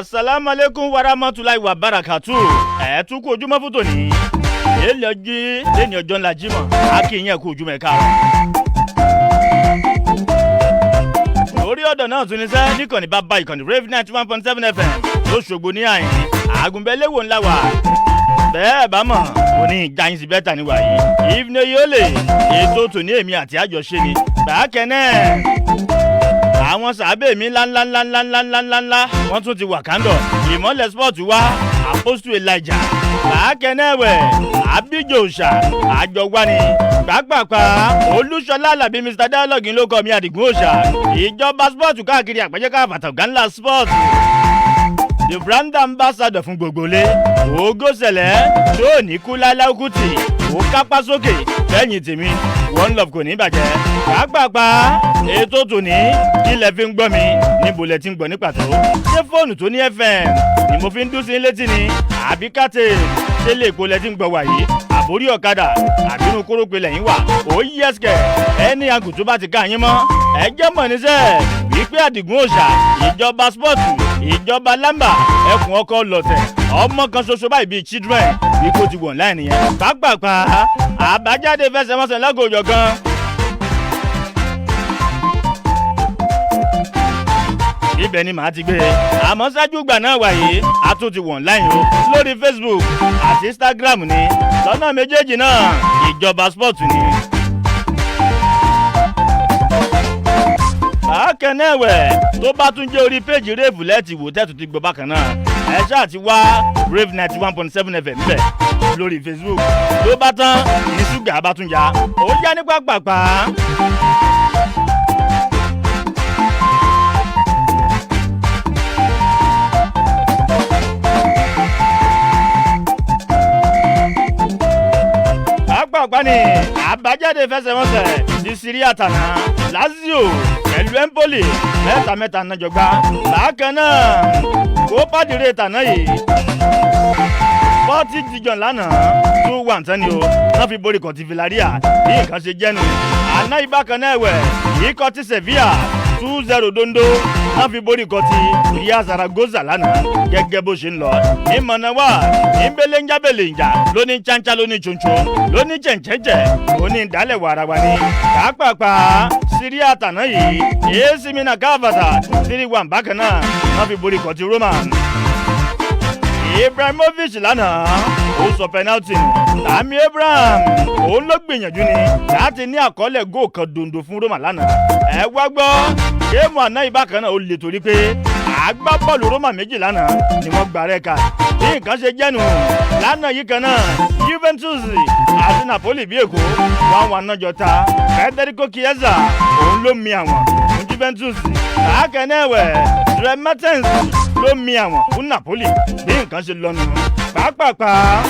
Asalaamualeykum warahmatulahi wabarakatu. Ẹ tún kú ojúmọ́ fún tòní. Èlé ọjọ́ lẹ́ni ọjọ́ ńlá Jímọ̀, a kì í yẹn kú ojúmọ́, ẹ̀ káàárọ̀. Lórí ọ̀dọ̀ náà tún ní sẹ́ níkànnì bàbá ìkànnì Rave 91.7 FM lóṣogbo ní àyìn àgùnbẹ́lẹ́wò ńlá wà. Bẹ́ẹ̀ bá mọ̀ òní ìjà yín sí bẹ́tà ní wàyí. Ìfúnni yóò lè ètò tòní, èmi àti àjọṣe ni bákẹ́ náà. Àwọn sàábẹ̀ mi ńláńláńláńláńláńláńlá, wọ́n tún ti wà kándọ̀. Ìmọ̀lẹ̀ sport wá, Apostle Elijah bákẹ́ náà wẹ̀, Abijo Òòṣà àjọwani pàápàá, Olúṣọlá Alábí, Mr Dialogue ló kọ́ mi, Àdìgún Òòṣà, ìjọba sport káàkiri àpẹjẹ káfàtà, ọ̀gá sport, the brand ambassador fún gbogbo ilé ògòsẹ̀lẹ̀ tó ní kú lálákùtì ó kápá sókè lẹ́yìn tèmi. One love, kò ní bàjẹ́. Pàápàá ètò tòní, kí lẹ fi ń gbọ́ mi? Níbo lẹ ti ń gbọ́ ní pàtó? Ṣé fóònù tó ní FM ni mo fi ń dún sí létí ni, àbí kàtẹ́? Ṣé lè kó lẹ ti ń gbọ́ wàyí, àbórí ọ̀kadà, àbínú kórópè lẹ́yìn wà? Ó yẹ́sìkẹ̀ ẹni àgùn tó bá ti ká yín mọ́, ẹ jẹ́ mọ̀ níṣẹ́ wípé Àdìgún Òòṣà, ìjọba sport, ìjọba lámbà, ẹkùn ọkọ lọ̀tẹ̀, ọmọ kan ṣoṣo báyìí bíi children, bí kò ti wọ̀n láì nìyẹn. Pápápá àbájáde fẹsẹ̀mọsẹ̀ lọ́gọ̀ọ́jọ̀ kan. Ibẹ̀ ni màá ti gbé e, àmọ́ ṣáájú ìgbà náà wàyí, a tún ti wọ̀n láyìn o lórí Facebook àti Instagram ni, lọ́nà méjèèjì náà, ìjọba sport ni. Bákan náà ẹ̀wẹ̀, tó bá tún jẹ́ orí péjì Rave lẹ́ẹ̀tì wò tẹ́tù ti gbọ́ bákan náà, ẹ ṣáà ti wá Rave 91.7 FM ńbẹ̀ lórí Facebook. Ló bá tán ní ṣúgà bá tún ya, ó yá ní pápápá. Pápápá ni àbájáde fẹsẹ̀wọnsẹ̀ ti Serie A tàná, Lazio pẹ̀lú Empoli, 3-3 náà jọgbá. Bákan náà, Copa del Rey tàná yìí, Sporting Gijon lánàá, 2-1 tán ni o, wọ́n fi borí kọ̀tí Villarreal. Bí nǹkan ṣe jẹ́nu àná ìbákan náà ẹ̀wẹ̀, ikọ̀ ti Sevilla, 2-0 dondo wọ́n fi borí kọ̀tí Real Zaragoza lánàá. Gẹ́gẹ́ bó ṣe ń lọ ìmọ̀nà wà ìbẹ̀lẹ̀ ń jábẹ̀lẹ̀ ń jà lóní cháncá, lóní choncho, lóní chẹ̀ǹchẹ̀ǹchẹ̀, lóní ìdálẹ̀ wàràwà ni. Pàápàá Serie A tàná yìí, AC Milan káfàtà, 3-1 bákan náà wọ́n fi borí kọ̀tí Roma. Ibrahimovic lánàá, ó sọ penalty nù. Tammy Abraham, òun ló gbìyànjú ni láti ní àkọọ́lẹ̀ góò kan dondo fún Roma lánàá. Ẹ wá gbọ́, game àná ìbákan náà ó le, torí pé agbábọ́ọ̀lù Roma méjì lánàá ni wọ́n gba red card. Bí nǹkan ṣe jẹ́nu lánàá yìí kan náà, Juventus àti Napoli bí Èkó, 1-1 náà jọ ta. Federico Chiesa, òun ló mi àwọn fún Juventus. Bákan náà ẹ̀wẹ̀, Dries Mertens ló mi àwọn fún Napoli. Bí nǹkan ṣe lọ́nu pàápàá.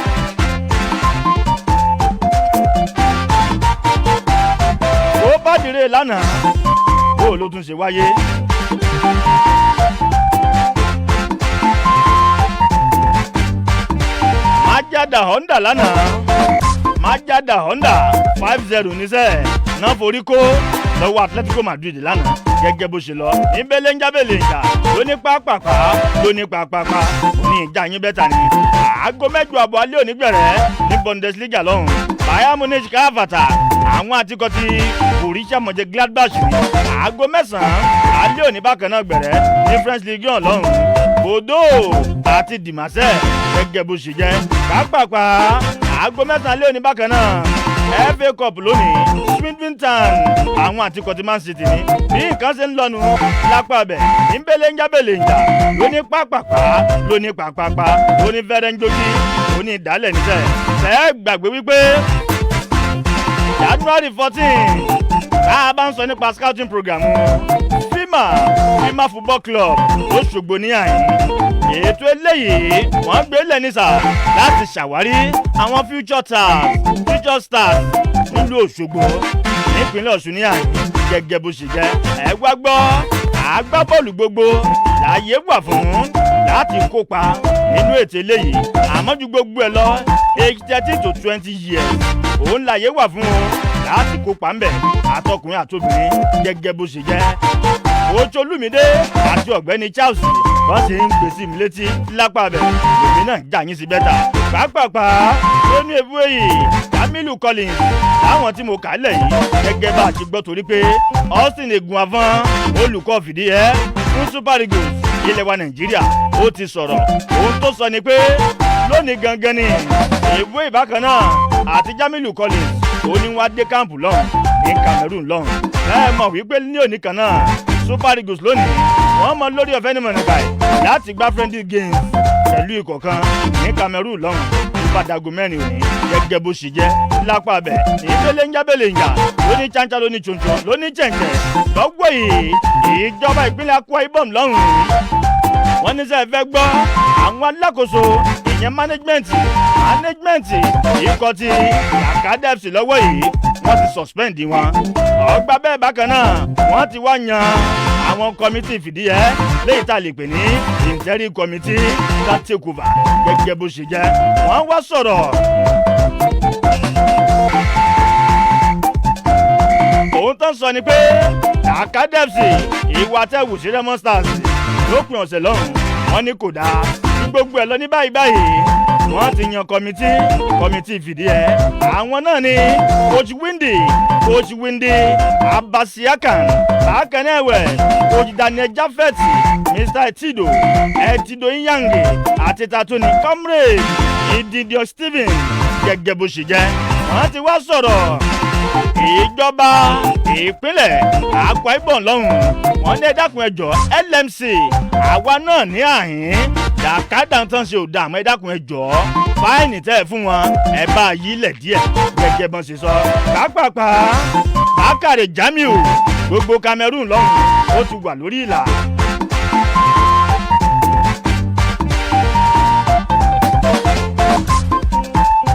Ó bá dìre lánàá, bó ló tún ṣe wáyé? Májàdà Honda lánàá, Májàdà Honda, 5-0 níṣẹ́ náà forí kó lọ́wọ́ Atletico Madrid lánàá. Gẹ́gẹ́ bó ṣe lọ níbẹ̀lẹ̀ ń jábẹ̀lẹ̀ ìjà lóní pápápá, lóní pápápá òní ìjà yín bẹ́tà ni. Aago 8:30 alẹ́ òní gbẹ̀rẹ̀ ní Bundesliga lọ́hùn, Bayern Munich káfàtà, àwọn àtikọ́ ti Borussia Mönchengladbach ní aago 9:00 alẹ́ òní. Bákan náà gbẹ̀rẹ̀ ní French Ligue 1 lọ́hùn, Bordeaux àti Dimasẹ̀. Gẹ́gẹ́ bó ṣe jẹ́ pápápá, aago 9:00 alẹ́ òní. Bákan náà, FA Cup lónìí, Swindon Town, àwọn àtikọ̀ ti Man City ní. Bí nǹkan ṣe ń lọ́nu lápá abẹ níbẹ̀lẹ̀ ń jábẹ̀lẹ̀ ń jà lóní pápápá, lóní pápápá, lóní fẹ́rẹ́ ń jókì, lóní ìdálẹ̀ níṣẹ́. Ṣẹ́ gbàgbé wípé January 14, tá a bá ń sọ nípa scouting program FIMA, FIMA Football Club lóṣogbo ní àyín, ètò eléyìí wọ́n gbé lẹ́nìsà láti ṣàwárí àwọn future stars nílùú Òṣogbo, nípínlẹ̀ Ọ̀ṣun ní àyín. Gẹ́gẹ́ bó ṣe jẹ́, ẹ wá gbọ́, agbábọ́ọ̀lù gbogbo láàyè wà fún láti kópa nínú ètò eléyìí, àmọ́ ju gbogbo ẹ̀ lọ, age 13 to 20 years òun láàyè wà fún un láti kópa ńbẹ̀, àtọkùnrin àtobìnrin. Gẹ́gẹ́ bó ṣe jẹ́. Coach Olúmídé àti ọ̀gbẹ́ni Charles wọ́n sì ń gbèsè mi létí lápá abẹ lèmi náà já yín sí better. Pàápàá lónìí ebúwéyì Jamilu Collins láwọn tí mo kà á lẹ̀ yìí, gẹ́gẹ́ bá a ti gbọ́, torí pé Austin Eguavoen, olùkọ́ fìdí ẹ́ fún Super Eagles ilẹ̀ wa Nàìjíríà, ó ti sọ̀rọ̀. Ohun tó sọ ni pé lónìí gangan ni ìwé ìbákan náà àti Jamilu Collins ó ní wá dé camp lọ́hùn ní Cameroon lọ́hùn. Ẹ mọ̀ wípé ní òní kan náà, Super Eagles lónìí wọ́n mọ lórí ọ̀fẹ́ ní mọ̀nìkà láti gbá friendly games pẹ̀lú ikọ̀ kan ní Cameroon lọ́hùn ìpàdàgò 4 òní, gẹ́gẹ́ bó ṣe jẹ́ lápá abẹ. Ìpele ń jábẹ̀lẹ̀ ń yà lóní cháńchá, lóní choncho, lóní chẹ̀ǹchẹ̀. Lọ́wọ́ yìí, ìjọba ìpínlẹ̀ Akwa Ibom lọ́hùn wọ́n ní sẹ́ẹ̀ fẹ́ gbọ́, àwọn alákòóso, ìyẹn management ikọ̀ ti Dakkada FC lọ́wọ́ yìí, wọ́n ti suspend wọn. Ọgbà bẹ́ẹ̀ bákan náà, wọ́n ti wá yan àwọn committee fìdíhẹ́ léyìí tá a lè pè ní interim committee ká take over, gẹ́gẹ́ bó ṣe jẹ́. Wọ́n wá sọ̀rọ̀. Òun tó ń sọ ni pé Dakkada FC, ìwà tẹ̀wù sí Remo Stars lópin ọ̀sẹ̀ lọ́hùn, wọ́n ní kò dáa ní gbogbo ẹ̀ lọ. Ní báyìí báyìí, wọ́n ti yan committee fìdí ẹ̀. Àwọn náà ni Coach Windy Abasiakan, bákan náà ẹ̀wẹ̀ Coach Daniel Jafet, Mr Etido Iyange àti tatoni Comrade Ididio Stephen, gẹ́gẹ́ bó ṣe jẹ́. Wọ́n ti wá sọ̀rọ̀. Ìjọba ìpínlẹ̀ Akwa Ibom lọ́hùn wọ́n ní ẹ dákun, ẹ jọ̀ọ́, LMC àwa náà ní àhín Dakkada tán ṣe ò dá, àmọ́ ẹ dákun, ẹ jọ̀ọ́, fine tẹ́ ẹ fún wọn, ẹ bá a yílẹ̀ díẹ̀, gẹ́gẹ́ bọ́n ṣe sọ. Pápápá, Bákàrè Jamiu, gbogbo Cameroon lọ́hùn, ó ti wà lórí ìlà.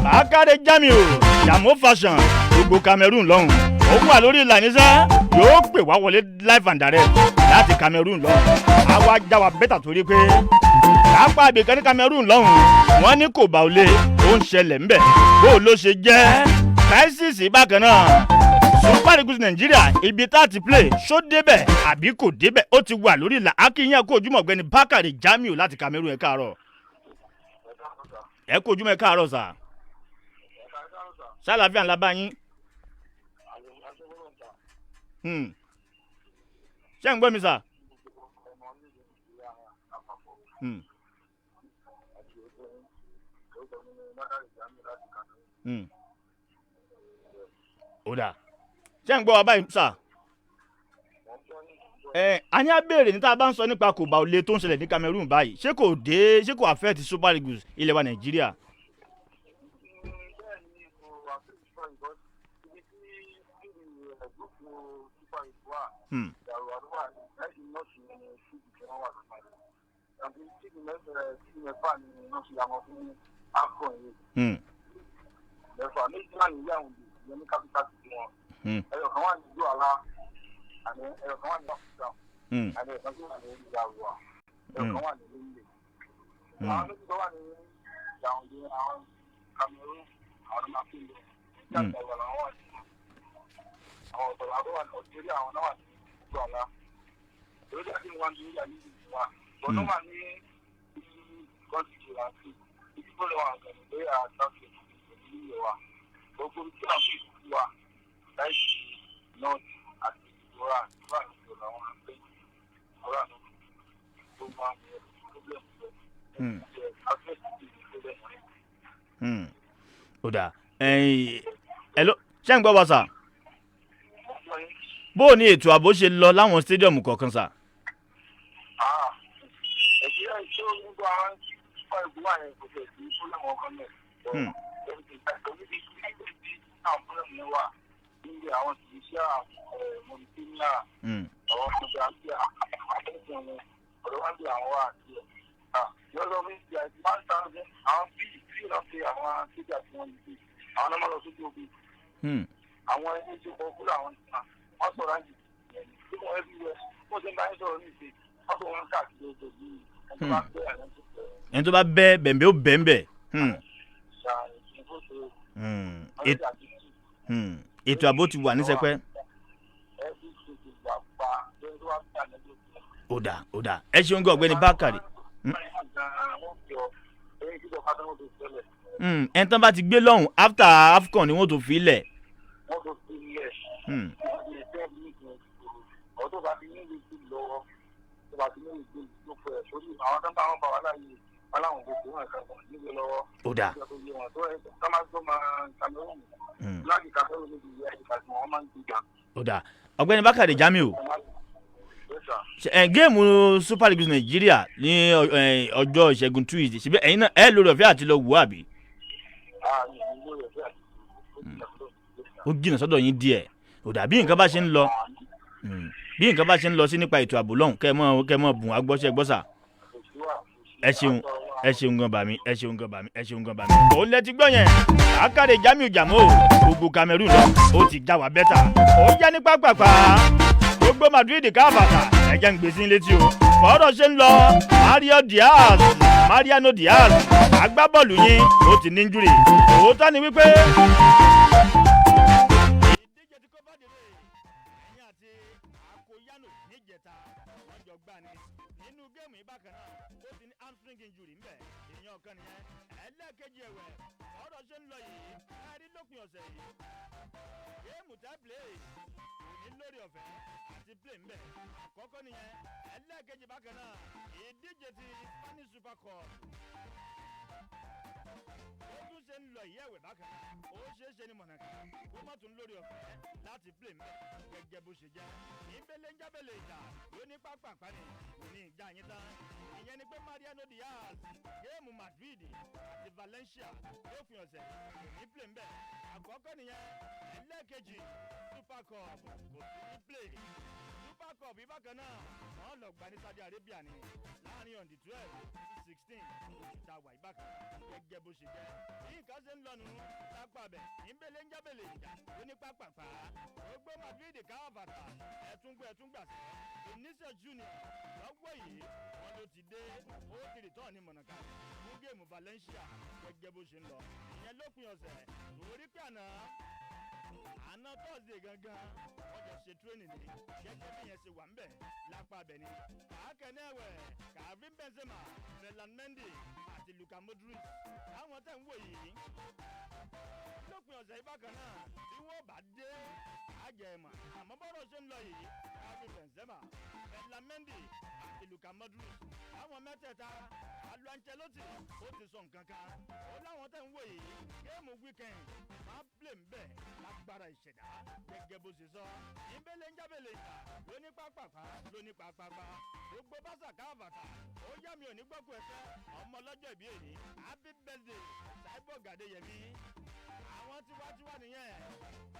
Bákàrè Jamiu Jamo Fashion, gbogbo Cameroon lọ́hùn, ó wà lórí ìlà níṣẹ́, yóò pè wá wọlé live and direct láti Cameroon lọ́hùn. Àwa já wa better torí pé lápá àbíkan ní Cameroon lọ́hùn, wọ́n ní kò bá olè ó ń ṣẹlẹ̀ ńbẹ̀. Bó ló ṣe jẹ́ crisis bákan náà, Super Eagles Nàìjíríà, ibi tá a ti play, ṣó débẹ̀ àbí kò débẹ̀? Ó ti wà lórí ìlà. Akínyàn kó ojúmọ̀, ọ̀gbẹ́ni Bákàrè Jamiu láti Cameroon, ẹ káàárọ̀. Ẹ kó ojúmọ̀, ẹ káàárọ̀ sà. Sálàáfíà ńlá bá yín. Ṣé ń gbọ́ mi sà? Ó dà, ṣé ń gbọ́ wa báyìí sà? Ẹ a ní abéèrè ní tá a bá ń sọ nípa kò bá olè tó ń ṣẹlẹ̀ ní Cameroon báyìí, ṣé kò dé, ṣé kò affect Super Eagles ilẹ̀ wa Nàìjíríà? Bẹ́ẹ̀ ni, kò affect Super Eagles. Ibi tí group Super Eagles wà, Garoua ló wà ní láti nọ́ọ̀sì ní field tí wọ́n wà lọ́pàá yìí. Àbí field 6 mẹ́fà ni wọ́n fi àwọn fún AFCON yìí. 6, 2 wà ní Yaoundé, ìyẹn ní capital city wọn. Ẹyọ kan wà ní Douala, àní ẹyọ kan wà ní Africa, àní ẹyọ kan tó wà ní Garoua, ẹyọ kan wà ní Lomé. Àwọn 2 tó wà ní Yaoundé, àwọn Cameroon, àwọn ló máa fi lọ. Nígbà tí àwọn wà ní àwọn ọ̀dọ́ àwọn wà ní Algeria, àwọn náà wà ní Douala. Lórí àti wọn ní ìyá ní ìlú wa. Bọ̀dọ̀ wà ní country àti ibi tó lọ́wọ́ àgbẹ̀rẹ̀ lórí àtàkùn ìlú wa. Gbogbo tí a fi ìlú wa láìsí north àti ìrora ìrora ìrora àwọn àgbẹ̀ ìrora náà tó máa ń yẹ problem rẹ̀. Access to the problem rẹ̀. Ó dà, ẹ̀yin ẹ ló ṣé ń gbọ́ wa sà? Bó o ní ètò ààbò ṣe lọ láwọn stadium kọ̀ọ̀kan sà? Ah, Nàìjíríà ṣé o ní gbọ́ àwọn Super Eagles wà yẹn, kò tẹ̀ sí problem ọkàn mẹ́. Ibi tí àwọn problem yẹn wà níbi àwọn Tunisia, Mauritania, àwọn Mozambique, àtẹ̀sán wọn, ọ̀dọ̀ wá bí àwọn wà díẹ̀. Lọ́dọ̀ mi ti àti 1,000 àwọn bíi tí wọ́n fi àwọn sójà tí wọ́n ti àwọn náà máa lọ sójú ogun. Àwọn ẹni tí wọ́n kúrò, àwọn ìgbà wọ́n sọ̀rọ̀ àjì tí wọ́n everywhere. Wọ́n ṣe ń bá yín sọ̀rọ̀ ní ìsìn, wọ́n sọ wọn káàkiri ojú yìí. Ẹni tó bá gbé àwọn tó fẹ́ Ẹni tó bá bẹ́ bẹ̀m̀bẹ́ ó bẹ̀m̀bẹ̀. Ṣá ìṣòro tó wọ́n lè àti tù. Ètò ààbò ti wà ní sẹpẹ́. Every state wà pa lórí tó wá bí àlejò. Ó dà, ó dà, ẹ ṣeun gan, ọ̀gbẹ́ni Bákàrè. Ẹni tán bá ti gbé lọ́hùn after AFCON ni wọ́n tó fi lẹ̀. Wọ́n tó fi lẹ̀. Ọ̀tọ̀ bá ti ní ìlú ti lọ́wọ́, tó bá ti ní ìlú tó fẹ́ sórí àwọn tó ń bá wọn bá wà láàyè wọn láwọn gbogbo wọn kan wọn nígbè lọ́wọ́. Ó dà. Tó máa tó máa Cameroon láti Cameroon níbi ìyá ìgbà tí wọ́n máa ń gbìjà. Ó dà, ọ̀gbẹ́ni Bákàrè Jamiu. Ẹ game Super Eagles Nàìjíríà ní ọjọ́ Ìṣẹ́gun Tuesday, síbẹ̀ ẹ̀yin náà ẹ lórí ọ̀fẹ́ àti lọ wò ó, àbí? Ó jìnnà sọ́dọ̀ yín díẹ̀. Ó dà, bí nǹkan bá ṣe ń lọ, bí nǹkan bá ṣe ń lọ sí nípa ètò ààbò lọ́hùn, kẹ́ mọ́ bùn agbọ́sẹ̀ gbọ́sà. Ẹ ṣeun, ẹ ṣeun gan bàmí, ẹ ṣeun gan bàmí, ẹ ṣeun gan bàmí. Òun lẹ ti gbọ́ yẹn, Bákàrè Jamiu Jamo, gbogbo Cameroon lọ, ó ti já wa better. Ó yá ní pápápá, gbogbo Madrid káàbàtà, ẹ̀jẹ̀ ń gbèsè létí o. Bọ́rọ̀ ṣe ń lọ, Mario Diaz, Mariano Diaz, agbábọ́ọ̀lù yín, ó ti ní injury. Òótọ́ ni wípé ìdíje tí Copa del Rey, ẹ̀yìn àti Àkóyánò níjẹta wọ́n jọ gbá ni nínú game yìí. Bákan náà, ó ti ní hamstring injury ńbẹ, ìyẹn ọ̀kan nìyẹn. Ẹlẹ́ẹ̀kejì ẹ̀wẹ̀, ọ̀rọ̀ ṣe ń lọ yìí, ẹ̀rí lópin ọ̀sẹ̀ yìí, game tẹ́ play, kò ní lórí ọ̀fẹ́ àti play ńbẹ. Àkọ́kọ́ nìyẹn. Ẹlẹ́ẹ̀kejì bákan náà, ìdíje ti Spanish Super Cup, ó tún ṣe ń lọ yìí ẹ̀wẹ̀ bákan náà, ó ṣeé ṣe ní mọ̀nàkà kó má tún lórí ọ̀fẹ́ láti play ńbẹ, gẹ́gẹ́ bó ṣe jẹ́. Ìbélé ń jábẹ̀lẹ̀ ìjà ló ní pápápá ni kò ní ìjà yín tán. Ìyẹn ni pé Mariano Diaz, game Madrid àti Valencia lópin ọ̀sẹ̀, kò ní play ńbẹ. Àkọ́kọ́ nìyẹn. Ẹlẹ́ẹ̀kejì, Super Cup, kò sí ní play. Super Cup yìí bákan náà, wọ́n lọ gbà ní Saudi Arabia ni láàrin on the 12 to 16 oṣù tá a wà yìí bákan, gẹ́gẹ́ bó ṣe jẹ́. Bí nǹkan ṣe ń lọ́nu lápá bẹ̀, ìbélé ń jábẹ̀lẹ̀ ìjà ló ní pápápá. Gbogbo Madrid káwàbàtà, ẹ̀túngbọ̀ ẹ̀túngbà sí Vinicius Junior lọ́wọ́ yìí, wọ́n ló ti dé, ó ti return ní mọ̀nàká fún game Valencia, gẹ́gẹ́ bó ṣe ń lọ ìyẹn lópin ọ̀sẹ̀, torí pé àná Thursday gangan wọ́n jọ ṣe training ní, gẹ́gẹ́ bí yẹn ṣe wà ńbẹ̀ lápá abẹ ni. Kàákẹ́ ẹ̀wẹ̀, Karim Benzema, Ferland Mendy àti Luka Modric, àwọn tẹ̀ ń wò yìí lópin ọ̀sẹ̀ yìí bákan náà, bí wọ́n bá dé àjẹmọ̀. Àmọ́ bọ́rọ̀ ṣe ń lọ yìí, Karim Benzema, Ferland Mendy àti Luka Modric, àwọn mẹ́tẹ̀ẹ̀ta, Carlo Ancelotti ó ti sọ nǹkan kan, ó láwọn tẹ̀ ń wò yìí, game weekend máa play ń bẹ̀ lágbára ìṣẹ̀dá, gẹ́gẹ́ bó ṣe sọ. Ìbélé ń jábẹ̀lẹ̀ ìta lóní pápápá, lóní pápápá. Gbogbo báṣà káàbàtà, ó yá, mi ò ní gbọ́kú ẹsẹ̀. Ọmọ ọlọ́jọ́ ìbí èyí, happy birthday, Cyborg Adéyẹmí. Àwọn tiwantiwa nìyẹn,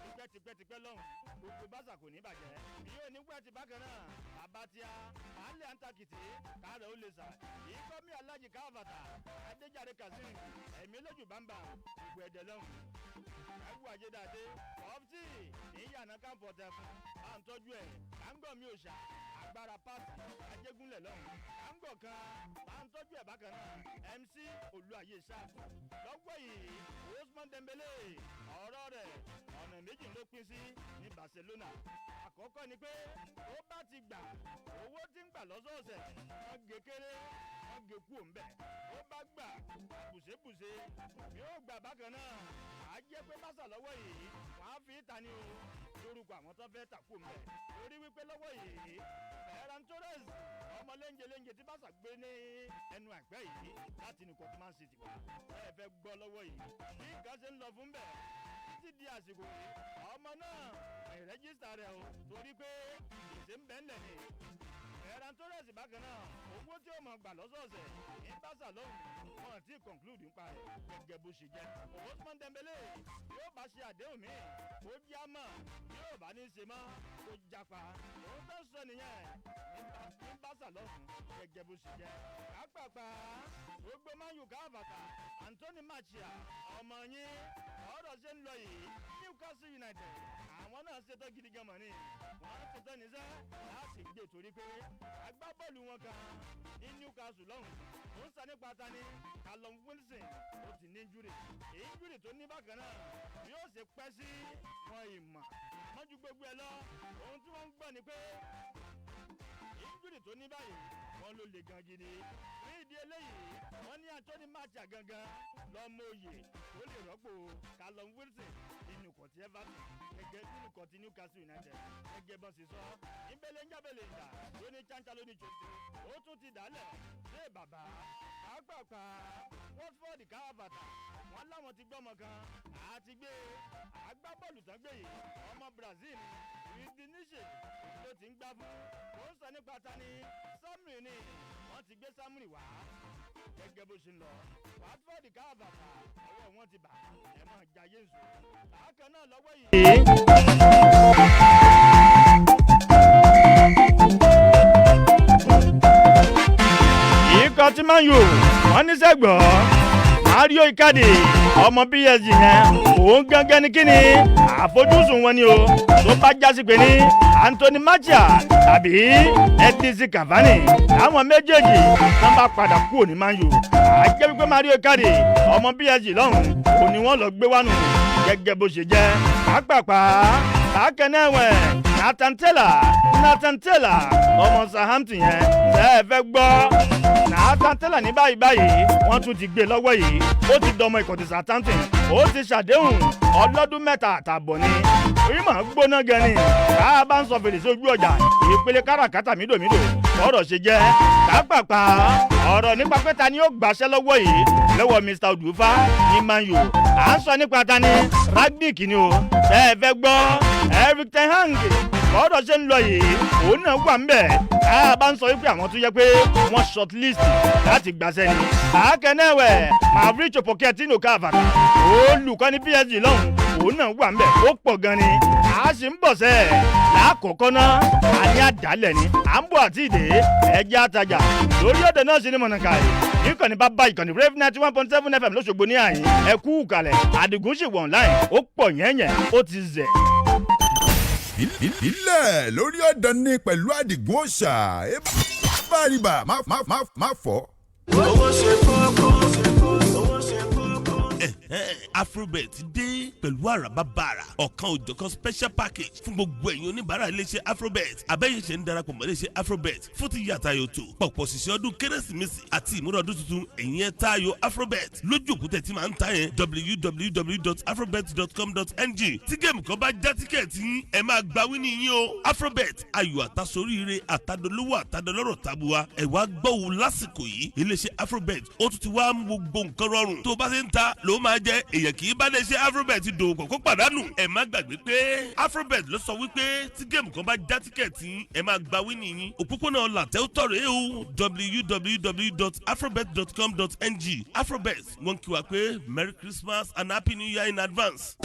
tipẹ́tipẹ́tipẹ́ lọ́hùn, gbogbo báṣà kò ní bàjẹ́ yóò ní wẹ́ẹ̀tì. Bákan náà, àbátíá baálé antakìtì káàrọ̀ ó lè sà ìkọ́mí alájì káàbàtà, adéjàre kazeem, ẹ̀mí lójú bámbà, gbogbo ẹ̀dẹ̀ lọ́hùn, ẹwú àjẹdàdé ọ̀pítì níyànà kámpọ̀ tẹ̀fún, à ń tọ́jú ẹ̀ káńgọ̀ mi ò ṣà agbára pàtì ajégúnlẹ̀ lọ́hùn káńgọ̀ kan, à ń tọ́jú ẹ̀. Bákan náà, MC Olúayé ṣáàpù. Lọ́wọ́ yìí, Ousmane Dembele, ọ̀rọ̀ rẹ̀ ọ̀nà méjì ló pín sí ní Barcelona. Àkọ́kọ́ ni pé ó bá ti gbà owó tí ń gbà lọ́sọ̀ọ̀sẹ̀, wọ́n gé kéré, wọ́n gé kúò ń bẹ̀. Ó bá gbà bùṣebùṣe, yóò gbà bákan náà, á jẹ́ pé Barca lọ́wọ́ yìí, wọ́n á fi ta ni o lórúkọ àwọn tó fẹ́ tà kúò ń bẹ̀, torí wípé lọ́wọ́ yìí, Ferran Torres, ọmọ léńjẹ léńjẹ tí Barca gbé ní ẹnu àgbẹ̀ yìí láti inú kọ́tí Man City wá, ẹ fẹ́ gbọ́, lọ́wọ́ yìí, bí nǹkan ṣe ń lọ fún bẹ́ẹ̀ títí di àsìkò yìí, ọmọ náà register rẹ̀ o, torí pé gbèsè ń bẹ́ ńlẹ̀ ni. Ferran Torres bákan náà, owó tí ó mọ̀ gbà lọ́sọ̀ọ̀sẹ̀ ní Barca lóhùn, wọn ti conclude nípa rẹ̀, gẹ́gẹ́ bó ṣe jẹ́. Ousmane Dembele yóò bá ṣe àdéhùn míì, kó já mọ̀, yóò bá ní í ṣe mọ́, kó japa. Òun tó ń sọ nìyẹn ní Barca lọ́hùn, gẹ́gẹ́ bó ṣe jẹ́. Kápápá, gbogbo Man U káàbàtà, Anthony Martial, ọmọ yín, ọ̀rọ̀ ṣe ń lọ yìí, Newcastle United, àwọn náà ṣetán gidi gan mọ̀ ni, wọ́n ṣetán níṣẹ́ láti gbé, torí pé agbábọ́ọ̀lù wọn kan ní Newcastle lọ́hùn, ó ń sọ nípa tani, Callum Wilson, ó ti ní injury. Injury tó ní bákan náà yóò ṣe pẹ́ sí wọn ìmọ̀ mọ́jú gbogbo ẹ lọ. Ohun tí wọ́n ń gbọ́ ni pé injury tó ní báyìí, wọ́n ló le gan gidi. Ní ìdí eléyìí, wọ́n ní Anthony Martial gangan lọ́mọ òye tó lè rọ́pò Callum Wilson nínú ikọ̀ tí Everton, gẹ́gẹ́ nínú ikọ̀ tí Newcastle United, gẹ́gẹ́ bọ́n ṣe sọ. Ìbẹ̀lẹ̀ ń jábẹ̀lẹ̀ ìjà lóní cháńchá lóní jòjò, ó tún ti dálẹ̀ ṣé bàbá pàápàá. Watford káàbàtà, wọn láwọn ti gbọ́mọ kan àti gbé agbábọ́ọ̀lù tán gbé yìí. Ọmọ Brazil Udinese ló ti ń gbá fún. Ó ń sọ nípa tani? Samri ni. Wọ́n ti gbé Samri wá gẹ́gẹ́ bó ṣe ń lọ. Watford káàbàtà, ọwọ́ wọn ti bà. Ẹ máa jayé nsò bákan náà lọ́wọ́ yìí. Ikọ̀ tí Man U, wọ́n ní sẹ́gbọ̀ọ́ Mario Icardi, ọmọ PSG yẹn, òun gangan ni kíni àfojúsùn wọn ni o. Tó bá jásí pé ní Anthony Martial tàbí Edinson Cavani, àwọn méjèèjì tó bá padà kúrò ní Man U, àjẹ́ wípé Mario Icardi, ọmọ PSG lọ́hùn, òun ni wọ́n lọ gbé wánu gẹ́gẹ́ bó ṣe jẹ́. Pápápá bákan náà wẹ̀, Nathan Tella, Nathan Tella, ọmọ Southampton yẹn, ṣe é fẹ́ gbọ́? Nathan Tella ní báyìí báyìí, wọ́n tún ti gbé lọ́wọ́ yìí. Ó ti dọmọ ikọ̀ ti Southampton. Ó ti ṣàdéhùn ọlọ́dún 3.5 ni. Ìmọ̀ gbóná gan ni. Ká a bá ń sọ fèrèsé ojú ọjà, ìpele káràkátà mídòmídò, ọ̀rọ̀ ṣe jẹ́. Kápápá ọ̀rọ̀ nípa pé ta ni ó gbàṣẹ́ lọ́wọ́ yìí lọ́wọ́ Mr Odufa ní Man U, à ń sọ nípa ta ni? Rangnick ni o. Ṣe é fẹ́ gbọ́? Eric ten Hag, ọ̀rọ̀ ṣe ń lọ yìí, òun náà wà ń bẹ̀. Ká a bá ń sọ wípé àwọn tó yẹ pé wọ́n shortlist láti gbàṣẹ́ ni. Àákẹ́nẹ́wẹ̀ Mauricio Pochettino káàbàtà, olùkọ́ni PSG lọ́hùn, òun náà wà ń bẹ̀. Ó pọ̀ gan ni, a sì ń bọ̀ sẹ́ lákòókò náà. A ní àdálẹ̀ ni à ń bọ̀ àti ìdè ẹ̀jẹ̀ àtajà lórí ọ̀dẹ̀ náà sí ní mọ̀nàkà yìí. Ìkànnì bàbá ìkànnì, Rave 91.7 FM lọ́sọ̀gbọ̀ ní àyín. Ẹ kú ìkàlẹ̀. Àdìgún sì wọ̀ online, ó pọ̀ yẹ́nyẹ́, ó ti zẹ̀. Ilẹ̀ lórí ọ̀dàn ni pẹ̀lú Àdìgún òòṣà bá má fọ́. Owó ṣe kókó, owó ṣe kókó. Afrobet dé pẹ̀lú àràbàbàrà ọ̀kan òjọ̀kan special package fún gbogbo ẹ̀yin oníbàárà iléeṣẹ́ Afrobet. Abẹ́yẹsẹ̀ ń darapọ̀ mọ́ iléeṣẹ́ Afrobet fún ti yàtà yòtò pọ̀pọ̀ ṣìṣẹ́ ọdún Kérésìmesì àti ìmúra ọdún tuntun. Ẹ̀yin ẹ̀ tayò Afrobet lójú òkúta tí máa ń ta yẹn, www.afrobet.com.ng. Tí game kan bá já ticket yín, ẹ máa gba win yín o. Afrobet, ayò àtàsoríire, àtàdolówó, àtàdọlọ́rọ̀ tabuwa. Ẹ̀ wá gbọ́ wo lásìkò yìí, iléeṣẹ́ Afrobet ó tún ti wá mú gbogbo nǹkan rọrùn. Tó o bá ṣe ń ta ló máa jẹ. Èèyàn kì í bá lè ṣe Afrobet dòwò pọ̀ kó pàdánù. Ẹ má gbàgbé pé Afrobet ló sọ wípé tí game kan bá já ticket yín, ẹ máa gba win yín. Òpópónà làtẹ́ tọ̀rẹ́ o, www.afrobet.com.ng. Afrobet, wọ́n kí wa pé Merry Christmas and Happy New Year in advance.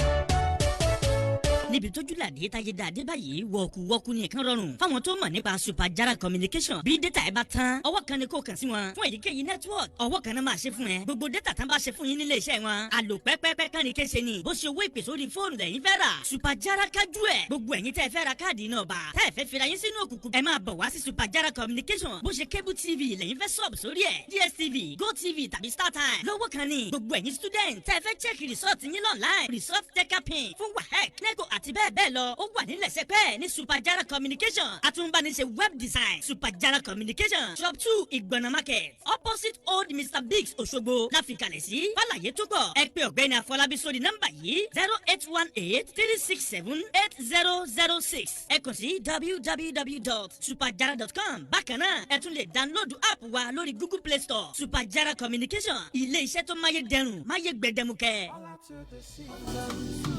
Níbi tójú làdé táyé dáadé báyìí, wọ̀ọ̀kù wọ́ọ̀kù ní nǹkan rọrùn fáwọn tó mọ̀ nípa Superjara Communication. Bí data ẹ bá tán, ọwọ́ kan ni kò kàn sí wọn fún èyíkéyìí network, ọwọ́ kan náà máa ṣe fún ẹ. Gbogbo data tán bá ṣe fún yín nílé iṣẹ́ wọn, àlò pẹ́pẹ́pẹ́ kan ní kése ni. Bó ṣe owó ìpè sórí fóònù lẹ́yìn fẹ́ rà, Superjara kájú ẹ̀. Gbogbo ẹ̀yin tẹ́ ẹ fẹ́ ra káàdì náà bá tẹ́ ẹ fẹ́ fira yín sínú òkùnkùn, ẹ máa bọ̀ wá sí Superjara Communication. Bó ṣe cable TV lẹ́yìn fẹ́ sub sórí ẹ̀, DSTV, GoTV tàbí StarTime, lọ́wọ́ kan ni. Gbogbo ẹ̀yin student tẹ́ ẹ fẹ́ check result yín online, result checker pin fún WAEC, NECO àti bẹ́ẹ̀ bẹ́ẹ̀ lọ, ó wà nílẹ̀ sẹ́pẹ́ ní Superjara Communication. Àtúnbánisẹ web design. Superjara Communication, Shop 2, Ìgbọ̀nà Market, opposite Old Mr Biggs, Òṣogbo láfikalẹ̀ sí. Fàlàyé tó pọ̀, ẹ pé ọ̀gbẹ́ni Àfọlábí sórí nọ́mbà yìí: 08183678006. Ẹ kàn sí www.superjara.com. Bákan náà, ẹ tún lè download app wa lórí Google Play Store. Superjara Communication, ilé iṣẹ́ tó máyé dẹrùn, máyé gbẹdẹmukẹ. To the season,